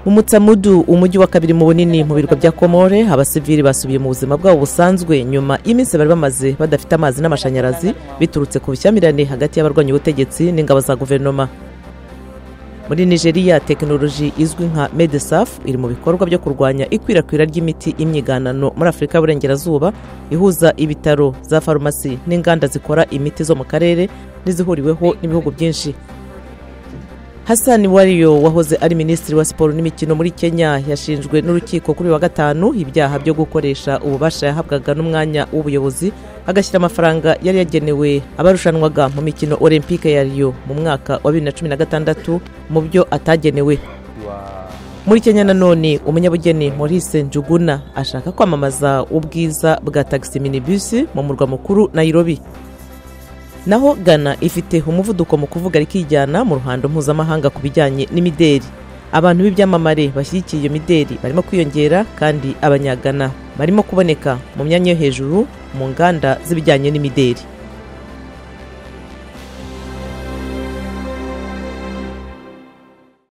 Mu Mutsamudu, umujyi wa kabiri mu bunini mu birwa bya Komore, abasivili basubiye mu buzima bwabo busanzwe nyuma y'iminsi bari bamaze badafite amazi n'amashanyarazi biturutse ku bushyamirane hagati y'abarwanya ubutegetsi n'ingabo za guverinoma. Muri Nigeria, tekinoloji izwi nka Medesaf iri mu bikorwa byo kurwanya ikwirakwira ry'imiti y'imyiganano muri Afurika y'Uburengerazuba, ihuza ibitaro, za farumasi n'inganda zikora imiti zo mu karere n'izihuriweho n'ibihugu byinshi. Hassan Wario wahoze ari minisitiri wa siporo n'imikino muri Kenya yashinjwe n'urukiko kuri wa gatanu ibyaha byo gukoresha ububasha yahabwaga n'umwanya w'ubuyobozi agashyira amafaranga yari yagenewe abarushanwaga mu mikino Olympique ya Rio mu mwaka wa 2016 mu byo atagenewe. Muri Kenya nanone, umunyabugeni Maurice Njuguna ashaka kwamamaza ubwiza bwa taxi minibus mu murwa mukuru Nairobi. Naho Ghana ifite umuvuduko mu kuvuga rikijyana mu ruhando mpuzamahanga ku bijyanye n'imideri. Abantu b'ibyamamare bashyigikiye iyo mideri barimo kwiyongera, kandi Abanyagana barimo kuboneka mu myanya yo hejuru mu nganda z'ibijyanye n'imideri.